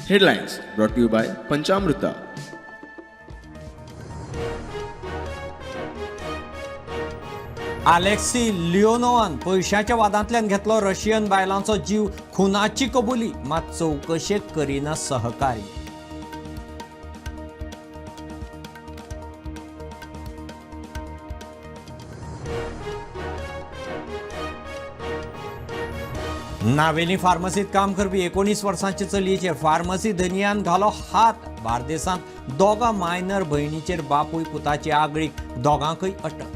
Headlines brought you by Panchamruta. Alexei लिओनोवान पयशांच्या वादांतल्यान घेतलो Russian बायलांचो जीव, खुनाची कबुली, मात चवकशेक करिना सहकार्य. नावेली फार्मसीत काम करपी 19 वर्सांचे चलयेचेर फार्मसी धनयान घालो हात. बार्देसांत दोगां मायनर भयणीचेर बापूय पुताची आगळीक, दोगांकय अटक.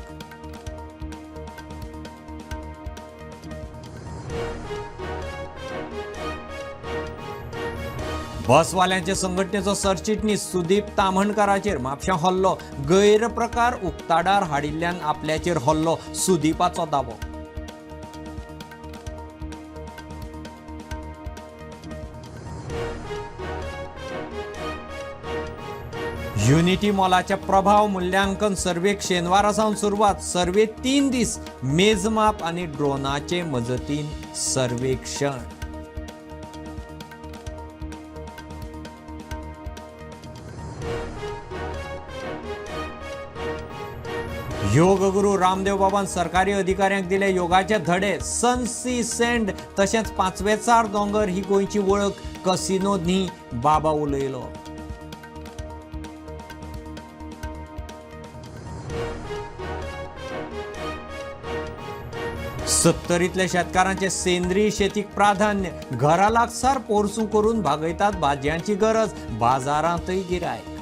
बसवाल्यांचे संघटनेचो सरचिटणीस सुदीप ताम्हणकाराचेर म्हापशां हल्लो, गैरप्रकार उक्ताडार हाडिल्ल्यान आपल्याचेर हल्लो, सुदीपाचो दावो. युनिटी मॉलाच्या प्रभाव मूल्यांकन सर्वेक शेनवारा सावन सुरवात, सर्वे 3 दीस, मेजमाप आनी ड्रोनाचे मजतीन सर्वेक्षण. योग गुरू रामदेव बाबान सरकारी अधिकाऱ्यांक दिले योगाचे धडे. सन सी सँड तशेंच पांचवेचार दोंगर ही गोंयची वळख, कसिनो न्ही, बाबा उलयलो. सत्तरींतल्या शेतकारांचे सेंद्रीय शेतीक प्राधान्य, घरा लागसार पोरसूं करून भागयतात भाजयांची गरज, बाजारांतय गिरायक.